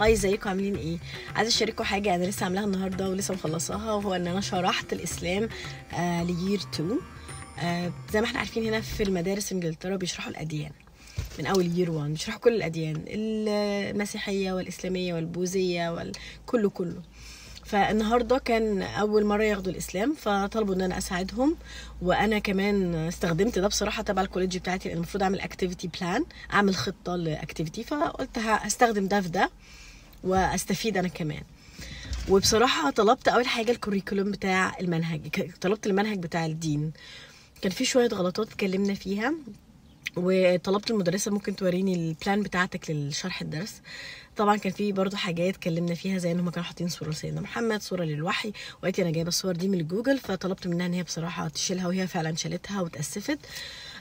Hi، ازيكم؟ عاملين ايه؟ عايزه اشارككم حاجة انا لسه عاملاها النهارده ولسه مخلصاها، وهو ان انا شرحت الاسلام ل year 2. زي ما احنا عارفين هنا في المدارس في انجلترا بيشرحوا الاديان من اول year 1، بيشرحوا كل الاديان، المسيحية والاسلامية والبوذيه وكله كله. فالنهارده كان اول مرة ياخدوا الاسلام، فطلبوا ان انا اساعدهم، وانا كمان استخدمت ده بصراحة تبع ال college بتاعتي، لان المفروض اعمل activity plan، اعمل خطه ل activity، فقلت هستخدم ده في ده واستفيد انا كمان. وبصراحة طلبت اول حاجة ال curriculum بتاع المنهج، طلبت المنهج بتاع الدين، كان في شوية غلطات اتكلمنا فيها، وطلبت المدرسة ممكن توريني ال plan بتاعتك للشرح الدرس. طبعا كان في برضو حاجات اتكلمنا فيها، زي ان هم كانوا حاطين صوره لسيدنا محمد، صوره للوحي، وقالت لي انا جايبه الصور دي من جوجل، فطلبت منها ان هي بصراحة تشيلها، وهي فعلا شالتها وتاسفت.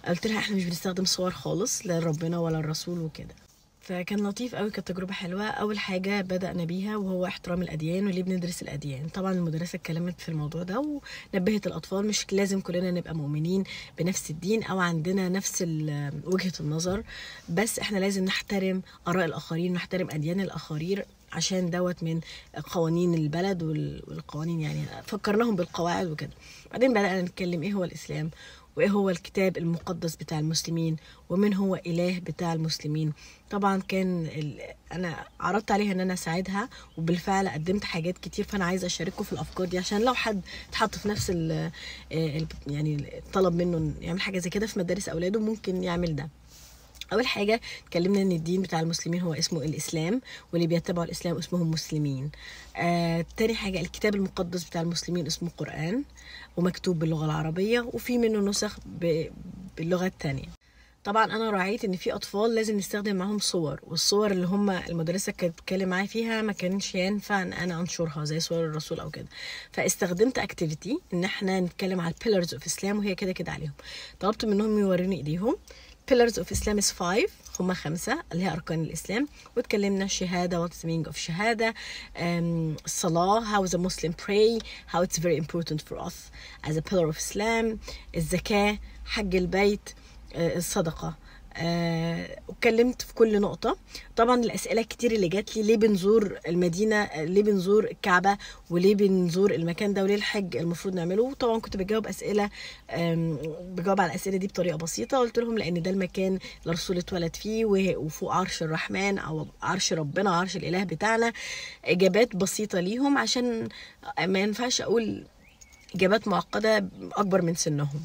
قلت لها احنا مش بنستخدم صور خالص، لا ربنا ولا الرسول وكده. فكان لطيف قوي، كانت تجربه حلوة. اول حاجة بدانا بيها وهو احترام الاديان وليه بندرس الاديان. طبعا المدرسة اتكلمت في الموضوع ده ونبهت الاطفال مش لازم كلنا نبقى مؤمنين بنفس الدين او عندنا نفس وجهه النظر، بس احنا لازم نحترم اراء الاخرين ونحترم اديان الاخرين، عشان دوت من قوانين البلد والقوانين، يعني فكرناهم بالقواعد وكده. بعدين بدانا نتكلم ايه هو الاسلام، وايه هو الكتاب المقدس بتاع المسلمين، ومن هو اله بتاع المسلمين. طبعا كان انا عرضت عليها ان انا اساعدها، وبالفعل قدمت حاجات كتير، فانا عايزه اشارككم في الافكار دي عشان لو حد اتحط في نفس يعني طلب منه يعمل حاجة زي كده في مدارس اولاده ممكن يعمل ده. اول حاجة اتكلمنا ان الدين بتاع المسلمين هو اسمه الاسلام، واللي بيتبعوا الاسلام اسمهم مسلمين. تاني حاجة الكتاب المقدس بتاع المسلمين اسمه القران، ومكتوب باللغة العربية، وفي منه نسخ باللغة التانية. طبعا انا راعيت ان في اطفال لازم نستخدم معاهم صور، والصور اللي هم المدرسة كانت بتتكلم معايا فيها ما كانش ينفع ان انا انشرها، زي صور الرسول او كده. فاستخدمت activity ان احنا نتكلم على ال pillars of Islam، وهي كده كده عليهم. طلبت منهم يوروني ايديهم. pillars of Islam is 5، هما 5 اللي هي أركان الإسلام. واتكلمنا الشهادة، what is the meaning of شهادة، الصلاة، how the Muslim pray، how it's very important for us as a pillar of Islam، الزكاة، حج البيت، الصدقة. واتكلمت في كل نقطة. طبعا الأسئلة كتير اللي جات لي، ليه بنزور المدينة، ليه بنزور الكعبة، وليه بنزور المكان ده، وليه الحج المفروض نعمله. طبعا كنت بجاوب أسئلة، بجاوب على الأسئلة دي بطريقة بسيطة. قلت لهم لأن ده المكان اللي الرسول اتولد فيه، وفوق عرش الرحمن أو عرش ربنا، عرش الإله بتاعنا. إجابات بسيطة ليهم عشان ما ينفعش أقول إجابات معقدة أكبر من سنهم.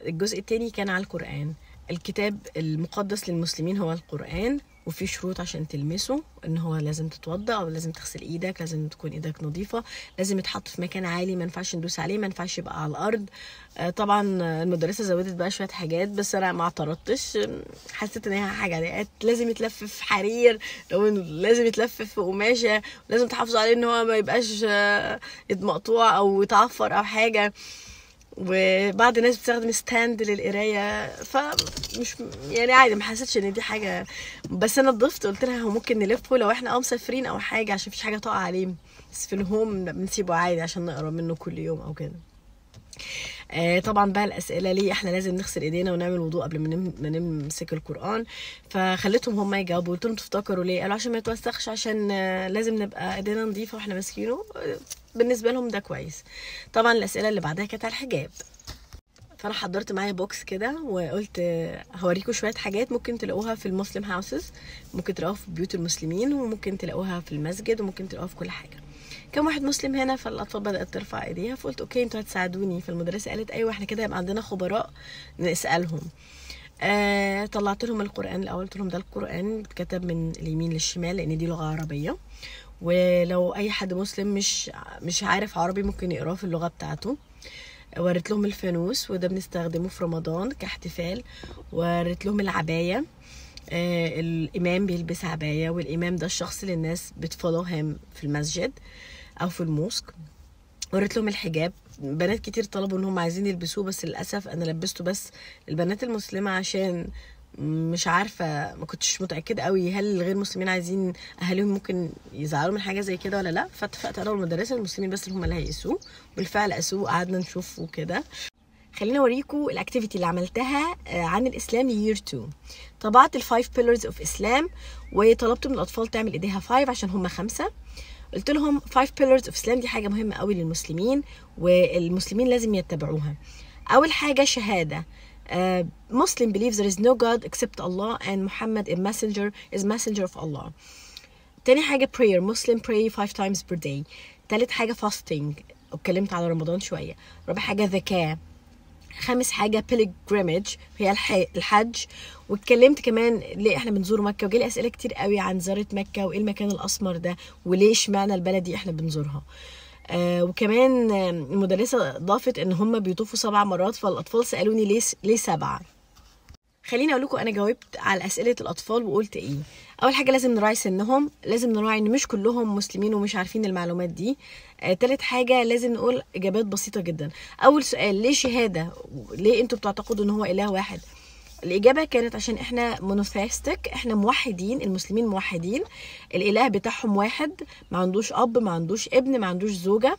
الجزء الثاني كان على القرآن. الكتاب المقدس للمسلمين هو القرآن، وفي شروط عشان تلمسه، ان هو لازم تتوضأ، او لازم تغسل ايدك، لازم تكون ايدك نظيفة، لازم يتحط في مكان عالي، ما ينفعش ندوس عليه، ما ينفعش يبقى على الارض. طبعا المدرسة زودت بقى شوية حاجات، بس انا ما اعترضتش، حسيت ان هي حاجة عادية. لازم يتلف في حرير، لازم يتلف في قماشة، لازم تحافظوا عليه ان هو ما يبقاش مقطوع او يتعفر او حاجة. وبعض الناس بتستخدم stand للقرايه، فمش يعني عادي، ما حسيتش ان دي حاجة. بس انا ضفت قلت لها هو ممكن نلفه لو احنا مسافرين او حاجة، عشان مفيش حاجة تقع عليه، بس في ال home بنسيبه عادي عشان نقرا منه كل يوم او كده. طبعا بقى الاسئلة ليه احنا لازم نغسل ايدينا ونعمل وضوء قبل ما نمسك القران، فخليتهم هم يجاوبوا. قلت لهم تفتكروا ليه؟ قالوا عشان ما يتوسخش، عشان لازم نبقى ايدينا نظيفة واحنا ماسكينه. بالنسبة لهم ده كويس. طبعا الاسئلة اللي بعدها كانت على الحجاب، فانا حضرت معايا box كده وقلت هوريكم شوية حاجات ممكن تلاقوها في ال Muslim houses، ممكن تلاقوها في بيوت المسلمين، وممكن تلاقوها في المسجد، وممكن تلاقوها في كل حاجة. كم واحد مسلم هنا؟ فالاطفال بدات ترفع ايديها، فقلت okay انتوا هتساعدوني. فالمدرسه قالت ايوه احنا كده يبقى عندنا خبراء نسالهم. طلعت لهم القران الاول، قلت لهم ده القران اتكتب من اليمين للشمال لان دي لغة عربية، ولو اي حد مسلم مش عارف عربي ممكن يقراه في اللغة بتاعته. وريت لهم الفانوس، وده بنستخدمه في رمضان كاحتفال. وريت لهم العباية، الامام بيلبس عباية، والامام ده الشخص اللي الناس بت follow him في المسجد او في ال mosque. وريت لهم الحجاب، بنات كتير طلبوا ان هم عايزين يلبسوه، بس للاسف انا لبسته بس البنات المسلمة، عشان مش عارفه، ما كنتش متاكدة قوي هل الغير مسلمين عايزين اهاليهم ممكن يزعلوا من حاجة زي كده ولا لا. فاتفقت انا والمدرسة المسلمين بس اللي هم اللي هيقيسوه، بالفعل قاسوه، قعدنا نشوفه كده. خليني اوريكم ال activity اللي عملتها عن الاسلام ل year 2. طبعت ال five pillars of Islam وطلبت من الاطفال تعمل ايديها 5 عشان هم 5. قلت لهم 5 pillars of Islam دي حاجة مهمة قوي للمسلمين، والمسلمين لازم يتبعوها. اول حاجة شهاده، Muslim believes there is no God except Allah and Muhammad is messenger of Allah. تاني حاجة prayer، Muslim pray 5 times per day. تالت حاجة fasting، اتكلمت على رمضان شوية. رابع حاجة ذكاء. خامس حاجة pilgrimage هي الحج، واتكلمت كمان ليه احنا بنزور مكة، وجالي أسئلة كتير قوي عن زيارة مكة وايه المكان الأسمر ده وليه اشمعنى البلد دي احنا بنزورها. وكمان المدرسة ضافت ان هم بيطوفوا 7 مرات، فالأطفال سألوني ليه 7. خليني اقول لكم انا جاوبت على اسئلة الاطفال وقلت ايه. اول حاجة لازم نراعي سنهم، لازم نراعي ان مش كلهم مسلمين ومش عارفين المعلومات دي. تالت حاجة لازم نقول اجابات بسيطة جدا. اول سؤال ليه شهادة؟ ليه انتوا بتعتقدوا ان هو اله واحد؟ الاجابة كانت عشان احنا monotheistic، احنا موحدين، المسلمين موحدين، الاله بتاعهم واحد، ما عندوش اب، ما عندوش ابن، ما عندوش زوجه،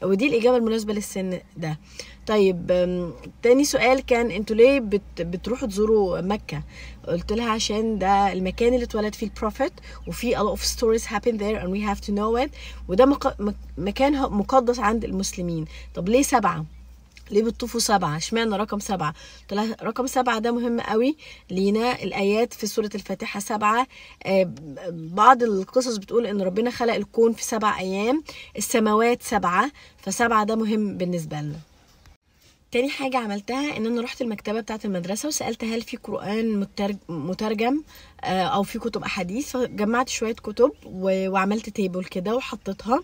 ودي الإجابة المناسبة للسن ده. طيب تاني سؤال كان انتوا ليه بتروحوا تزوروا مكة؟ قلت لها عشان ده المكان اللي اتولد فيه ال prophet، وفي a lot of stories happen there and we have to know it، وده مكان مقدس عند المسلمين. طب ليه 7؟ ليه بتطوفوا 7؟ اشمعنى رقم 7؟ قلت لها رقم 7 ده مهم قوي لينا، الايات في سورة الفاتحة 7، بعض القصص بتقول ان ربنا خلق الكون في 7 ايام، السماوات 7، ف7 ده مهم بالنسبة لنا. تاني حاجة عملتها ان انا رحت المكتبة بتاعة المدرسة وسألت هل في قرآن مترجم او في كتب احاديث، فجمعت شوية كتب وعملت table كده وحطيتها،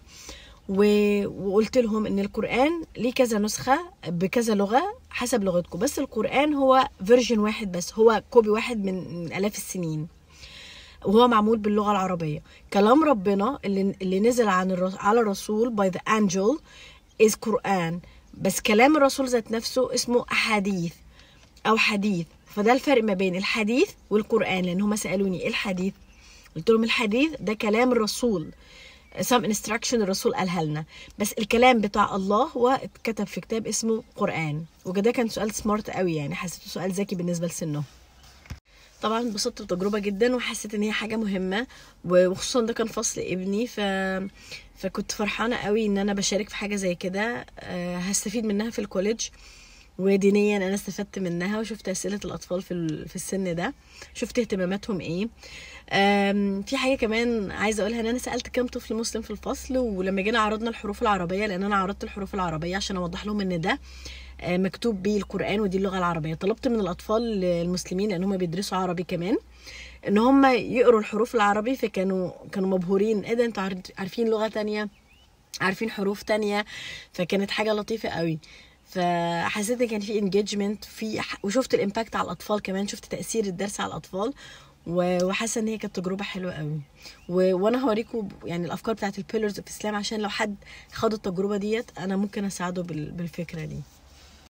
وقلت لهم ان القرآن ليه كذا نسخة بكذا لغة حسب لغتكم، بس القرآن هو version واحد بس، هو copy واحد من آلاف السنين، وهو معمول باللغة العربية. كلام ربنا اللي نزل على الرسول by the angel is قرآن، بس كلام الرسول ذات نفسه اسمه أحاديث أو حديث. فده الفرق ما بين الحديث والقرآن، لأن هما سألوني إيه الحديث؟ قلت لهم الحديث ده كلام الرسول، some instruction الرسول قالها لنا، بس الكلام بتاع الله هو اتكتب في كتاب اسمه قرآن. وده كان سؤال سمارت قوي، يعني حسيته سؤال ذكي بالنسبة لسنه. طبعا اتبسطت بالتجربة جدا وحسيت ان هي حاجة مهمة، وخصوصا ده كان فصل ابني، فكنت فرحانة قوي ان انا بشارك في حاجة زي كده، هستفيد منها في ال college، ودينيا انا استفدت منها، وشفت اسئلة الاطفال في السن ده، شفت اهتماماتهم ايه. في حاجة كمان عايزه اقولها، ان انا سالت كام طفل مسلم في الفصل، ولما جينا عرضنا الحروف العربية، لان انا عرضت الحروف العربية عشان اوضح لهم ان ده مكتوب بيه القران ودي اللغة العربية. طلبت من الاطفال المسلمين، لان هم بيدرسوا عربي كمان، ان هم يقروا الحروف العربي، فكانوا مبهورين، ايه ده انتوا عارفين لغة تانية، عارفين حروف تانية، فكانت حاجة لطيفة قوي. فحسيت ان كان في engagement في، وشفت ال impact على الاطفال كمان، شفت تاثير الدرس على الاطفال، وحاسه ان هي كانت تجربه حلوة قوي. وانا هوريكم يعني الافكار بتاعت ال pillars of Islam، عشان لو حد خد التجربة ديت انا ممكن اساعده بالفكرة دي.